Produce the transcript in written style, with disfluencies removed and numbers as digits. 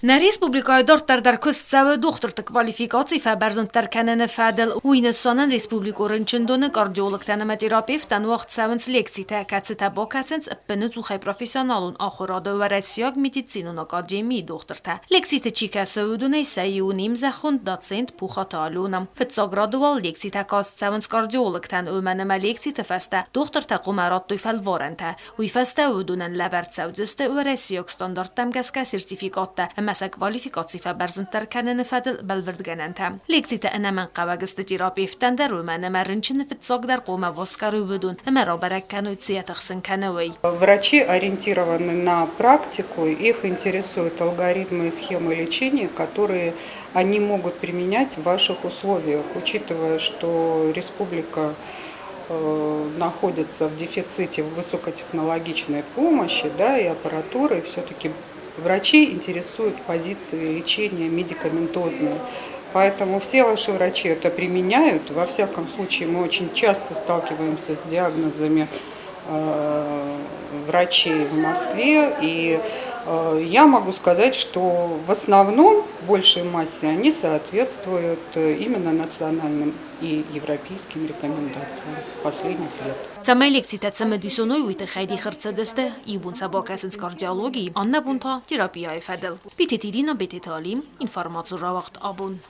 Нӕ республикӕйы дарддӕр дӕр куыст цӕуы дохтырты квалификаци фӕбӕрзонддӕр кӕныны фӕдыл. Уый нысанӕн республикон рынчындоны кардиологтӕн ӕмӕ терапевттӕн уагъд цӕуынц лекцитӕ, кӕцытӕ бакӕсынц ӕппынӕдзухӕй профессионалон ахуырады Уӕрӕсейаг медицинон академийы дохтыртӕ. Лекциты чи кӕсы, уыдонӕй сӕ иу не мзӕххон доцент Пухаты Алена. Фыццаг рады уал лекцитӕ каст цӕуынц кардиологтӕн, уымӕн ӕмӕ лекциты фӕстӕ дохтыртӕ хъуамӕ радтой фӕлварӕнтӕ. Уый фӕстӕ уыдонӕн лӕвӕрд цӕудзысты уӕрӕсейаг стандарттӕм гӕсгӕ сертификаттӕ ӕмӕ сӕ квалификаци фӕбӕрзонддӕр кӕныны фӕдыл бӕлвырдгӕнӕнтӕ. Лекцитӕ ӕнӕмӕнгхъӕуӕг сты терапевттӕн дӕр, уымӕн ӕмӕ рынчыны фыццагдӕр хъуамӕ басгарой уыдон ӕмӕ рабӕрӕг кӕной, цы йӕ тыхсын кӕны, уый. Врачи ориентированы на практику, их интересуют алгоритмы и схемы лечения, которые они могут применять в ваших условиях, учитывая, что республика находится в дефиците высокотехнологичной помощи, да, и аппаратуры, все-таки врачей интересуют позиции лечения медикаментозные. Поэтому все ваши врачи это применяют. Во всяком случае, мы очень часто сталкиваемся с диагнозами врачей в Москве. И я могу сказать, что в основном, в большей массе, они соответствуют именно национальным и европейским рекомендациям последних лет. Цӕмӕй лекцитӕ цымыдисон уой, уый тыххӕй дих ӕрцыдысты, иу бон сӕ бакӕсынц кардиологийы, аннӕ бон та терапияйы фӕдыл. Битеты Ирина, Бететы Алим, информацион рауагъд абон.